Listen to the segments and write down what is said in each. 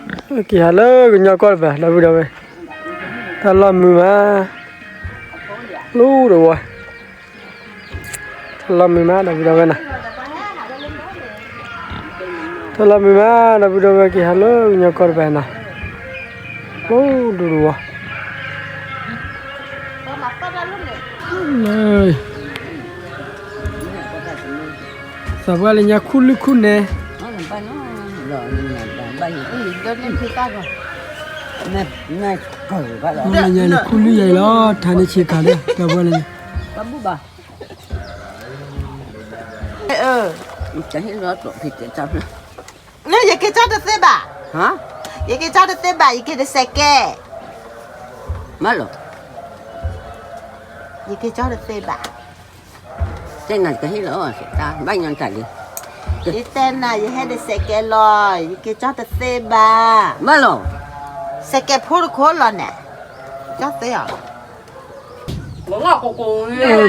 က့ၤဟးလၢကညီကီၢ်တပၤ ဒီပုၢ်ဒီဝဲၢ်, တၢ်လီၢ်မုာ်မး, လူတဝီ, တၢ်လီၢ်မုာ်မးဒီပုၢ်ဒီဝဲၢ်နီၤ, တၢ်လီၢ်မုာ်မး ဒီပုၢ်ဒီဝဲၢ် က့ၤဟးလၢကညီကီၢ်တပၤနီၤ, လူဒူတဝီ သးပှၢ်လၢညါခူၣ်လုၢ်ခူၣ်နဲ, လၢညါန့ၣ်ခူၣ်လုၢ်ယၤအံၤလီၤ ထါန့ၢ်ဆံးခါလၢ သးပှၢ်လၢညါ, လၢယက့ၤကၠီတသ့ဘၣ်, ယက့ၤကၠီတသ့ဘၣ် ယက့ၤတစဲးကဲ, မ့ၢ်လီၤ, ယက့ၤကၠီတသ့ဘၣ်, တဲနၤကဟ့ၣ်လီၤ, ဘၣ်ညီတၢ်လံ, ယတဲနၤ ယဟဲတစဲးကဲလီၤ, ယက့ၤကၠီတသ့ဘၣ်, မ့ၢ်လီၤ, စဲးကဲဖိတခိၣ်လီၤန့ၣ်, ကၠီသ့အီၤလီၤ. ပှၤ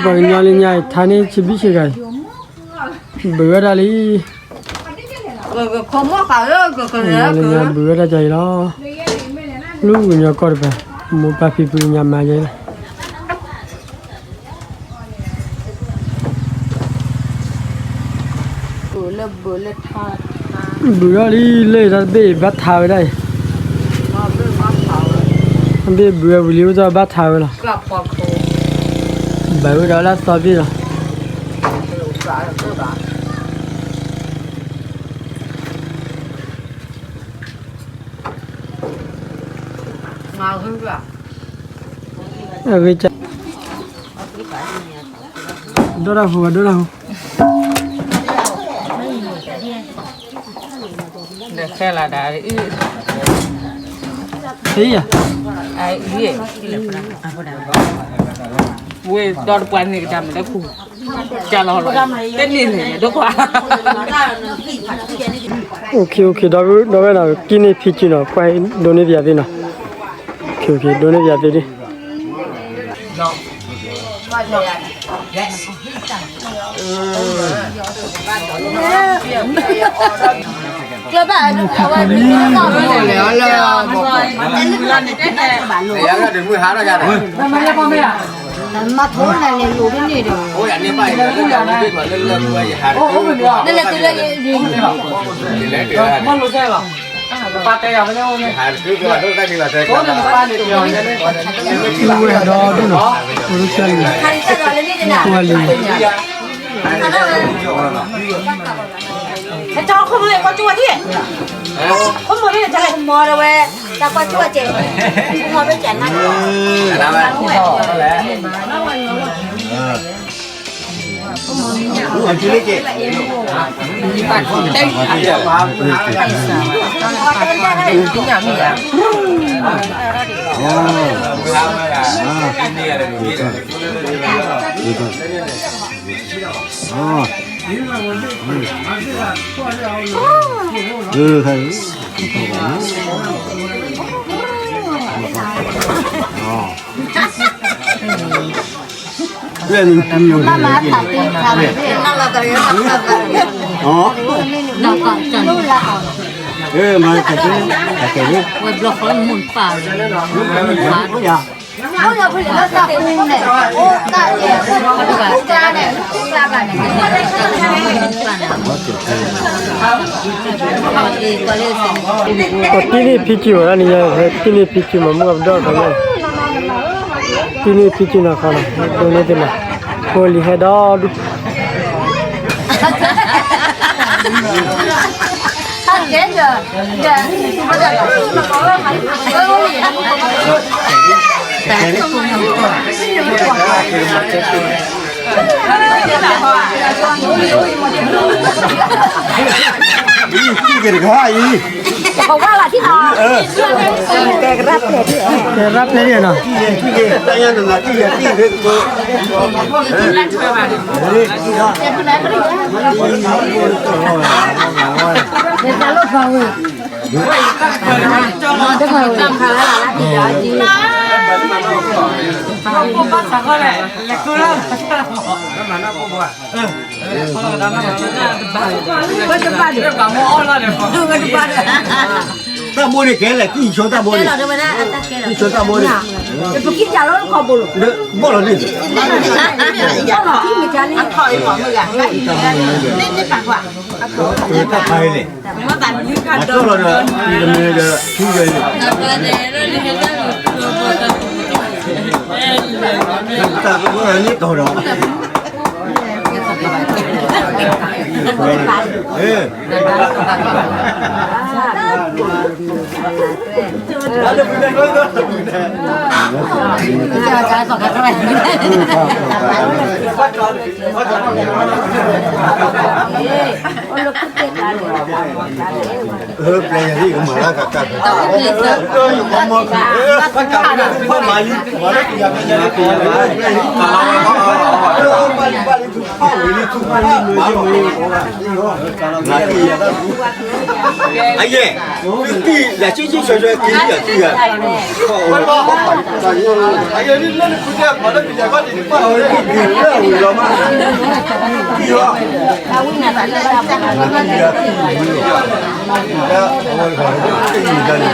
ကညီလၢညါအံၤ ထါန့ၢ်ဆံးဘံၣ်ဆံးဂၤအံၤ, ဘုးဝဲဒၣ်လံ, ပှၤကညီလၢညါဘုးဝဲဒၣ်ကၢ်အံၤလီၤ, လူကညီကီၢ်တပၤ, မိၢ်ပၢ်ဖံဖုညါမၤယဲလီၤ. ဘုးထါ, ဘုးထါလံ လၢတၢ်တဘ့ၣ် ဘၣ်ထါဝဲဒၣ်အံၤ, တၢ်ဘ့ၣ်ဘုးဝဲဝံၤလံ အိၣ်ဒီးဘၣ်ထါဝဲလီၤ, ဘၣ်ဝဲဒီးလၢအသီဘ့ၣ်လီၤ. အဂ့ၢ်ကၢ်, ဒိၣ်တၢ်ဟူဘၣ် ဒိၣ်တၢ်ဟူ, ဒီးခဲလၢာ်ဒၣ်, ဝ့ၢ်ဒီတပှၤန့ၣ်ကတၢ်မ့ၢ်လၢခူ, ကၢ်လီၤလီၤ, တန့ၢ်န့ၣ်ဒိၣ်ခွါ OK OK ဒီပုၢ်ဒီဝဲၢ်နီၤ, ကံၣ်န့ၢ်ဖံကံၣ်နီၤ, ကွၢ်ဒိးန့ၢ်ပယၤသ့နီၤ, OK OK ဒိးန့ၢ်ပယၤသ့ဒ် ဝဲဒီဒူၣ်နီၤ, ဝဲဒိၣ်စၢ်လံ, ကွၢ်လံ, ဟဲကၠီခိၣ်မုၣ်လၢကွၢ်ကၠူဝဲဒၣ်, ခိၣ်မုၣ်လၢကၠီလဲၣ် မီၤဒီးဝဲ, တၢ်ကွၢ်ကၠူဝဲကဲ, မီၤဘၣ်ကၠီနၤ, ဝဲဘျီဃီမုၢ်ပၢ်, ကံၣ်န့ၢ်ဖံကံၣ်ဝဲဒၣ်န့ၣ်, ကံၣ်န့ၢ်ဖံကံၣ်မး မုၢ်ကပဒီၣ်ခါန့ၣ်, ကံၣ်န့ၢ်ဖံကံၣ်နီၤခါနီၤ, ဒိးန့ၢ်သ့လီၤ, ဖိလံၤဟဲဒီဒူၣ် က့ၤတခါအံၤ, ကရၢ်ဖျဲးဒံးနီၤ, တၢ်ဘိန့ၣ်ကဲလဲၣ် ကံၢ်ဆိတၢ်ဘိန့ၣ်, ကံၢ်ဆိတၢ်ဘိန့ၣ်, ပကံၢ်ကၢ်လီၤခီဘိလီၤ, ဘီၣ်လီၤန့ၣ်, ဘီၣ်လီၤထံမ့ၢ်ကါန့ၣ်, တၢ်ဖးလဲၣ်, အကီၢ်လီၤဒီး, ဒီး, တၢ်ဘိန့ၣ်ကီၢ်ဒီး, အယဲၢ်, သုတံၢ်ယၤဆံ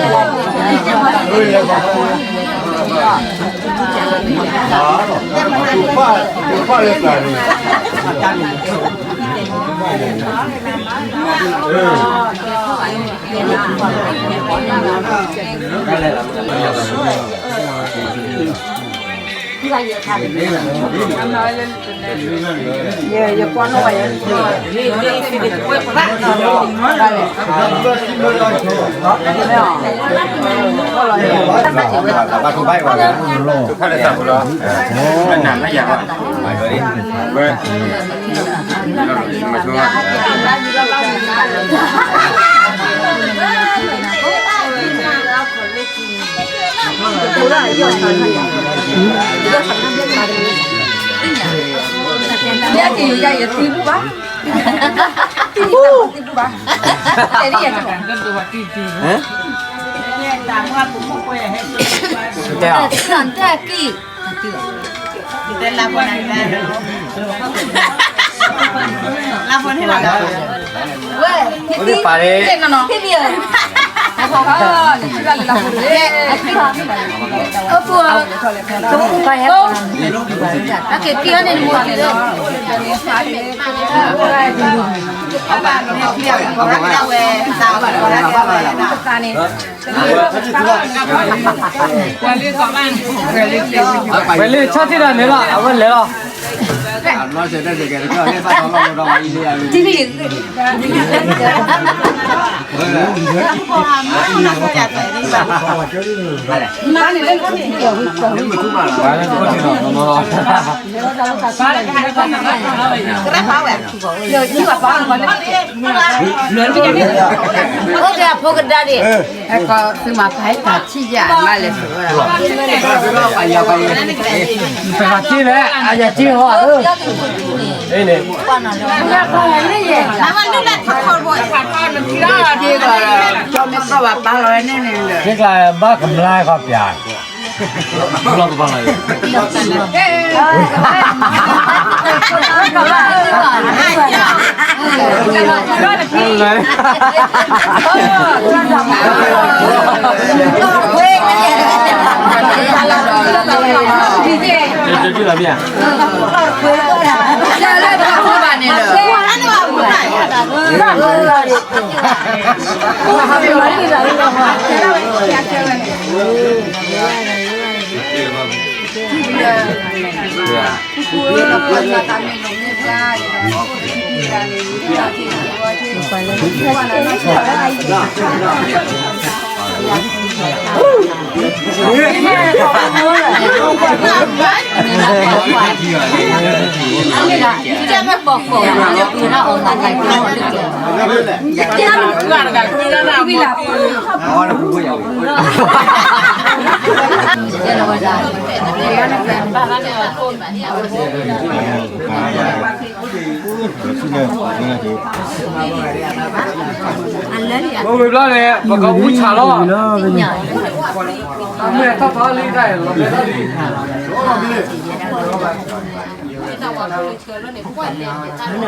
ဆံဆၢဆၢက့ၤယၤတံၢ်ယၤ, တဲအီၤ, တဲလၢဖိန့ၣ်လီၤ, ဝဲ, အဖိ, အက့ၤက့ၤအီၤန့ၣ်နမိၢ်က့ၤလီၤ, အဘၣ်န့ၣ်, ဝဲလံဆီၣ်ထံၣ်ဒီးန့ၣ်လီၤ အဝဲလဲၤလီၤ, အိၣ်က့ၤအဖိကဒါဒံး, သုမၤဖးတၢ်ဆံၣ်ယၤ မၤလဲၤ, ပှၤက့ၤလဲၣ် အယၤက့ၤဟီ, န့ၣ်, ကၠီမ့ၢ်ကီၢ်ဘၣ်ပာ်လီၤဝဲန့ၣ်န့ၣ်, က့ၤကျါဘၣ်ကမျါဃီပျၢ် ပဝံၤဘျီန့ၣ် ပကအူဆၣ်လီၤ, မ့ၢ်ထီၣ်ထီၣ်လံတၢ်လီၤ, မ့ၢ်ထီၣ်လံ ပှၤမ့ၢ်လံ တၢ်ထံၣ်လၢလဲၣ် တၢ်ထံၣ်လၢလဲၣ်, တၢ်သးအီၤဒ်ဟဲက့ၤလၢကညီကီၢ်လၢနီၤ, ဒီဒူၣ်မ့ၢ်လၢကညီကီၢ်ဘၣ်, တၢ်ထံၣ်လၢ အီၤလၢတၢ်ထံၣ်တခွး, တၢ်ထံၣ်တၢ်ထံၣ်, အီၤပျဲနီၤ ဒီပုၢ်ဒီဝဲၢ်နီၤ, ဘှးဆၢကွံာ်ဒီး အမ့ၢ်လံ ထီၣ်ညၣ် ထီၣ်ညၣ် ထီၣ်ညၣ်ဒီဒူၣ်, တူၢ်လၢပူၤလီၤ, တၢ်ပီအိၣ်ဒီဒူၣ်အံၤ, အီၤလံ, အီၣ်မ့ၢ်ကၤလီၤန့ၣ်နီၤ, အီၣ်ကဲလၢၤဘၣ် ဒီဒူၣ်ဒီထီၣ်, လၢပှဲၤပူၤဒီဒူၣ်အံၤ, လ့ကဆှၢဒီးတၢ်လဲၣ်, အမ့ၢ်တထီၣ်ညၣ်လဲၣ်, အိၣ်ခ့ အိၣ်ခ့ ဒီပုၢ်ဒီဝဲၢ် ပညီဒ် ပအီၣ်မ့ၤဝံၤလံ, ဟဲက့ၤမံနီၤ အိၣ်ကၠိလီၤဒီး ဘၣ်က့ၤဒီးလၢယိၤကီၢ်လီၤလီၤ, အီၣ်မ့ၤဝံၤလံ ပအိၣ်ဘှံးအိၣ်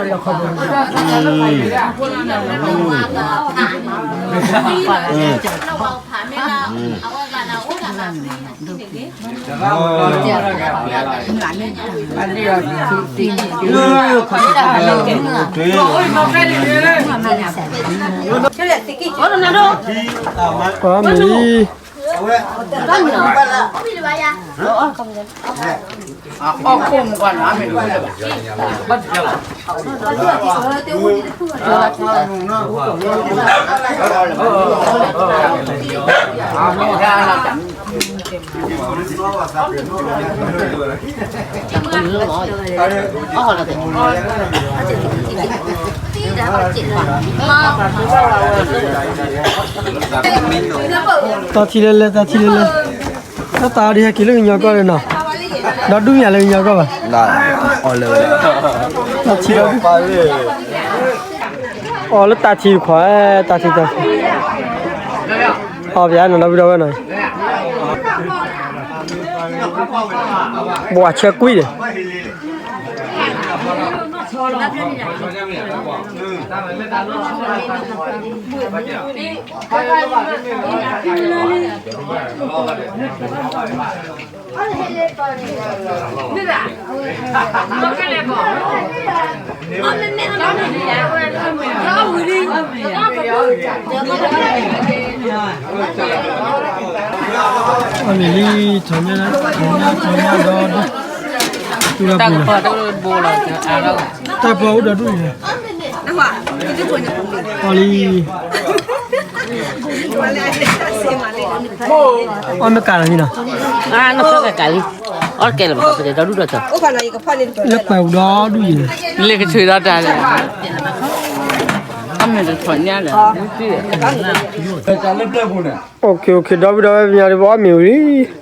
သါနီၤ, ပှၤ အိၣ်ခ့ အိၣ်ခ့ ဒီပုၢ်ဒီဝဲၢ်, ပညီဒ်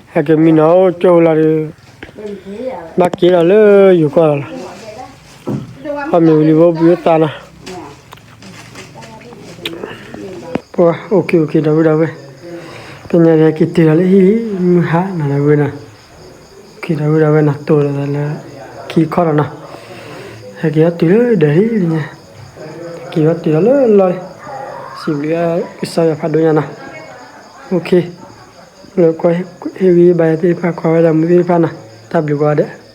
ဟဲက့ၤတုၤဒီးလၢဟံၣ်လံ မုၢ်ဟါနီၤ ဒီပုၢ်ဝဲၢ်နီၤ, အိၣ်ခ့ ဒီပုၢ်ဒီဝဲၢ်နီၤ တိၢ်ဒီးလၢ ခံခီလီၤနီၤ, ဟဲက့ၤအီၣ်တုၤလၢဒၢးလံ, က့ၤအီၣ်တုၤဒီးလၢလီၢ်လံ, စံးဘျုးကစၢ်ယွၤဖးဒိၣ်ညါနီၤ, အိၣ်ခ့ လၢကွၢ်ဟ့ၣ်ဂံၢ်ဘါယၤသ့ၣ်တဖၣ် ကွၢ်ဝဲဒၣ်မူသ့ၣ်တဖၣ်နီၤ, တၢ်ဘျုးကိးဂၤဒဲး.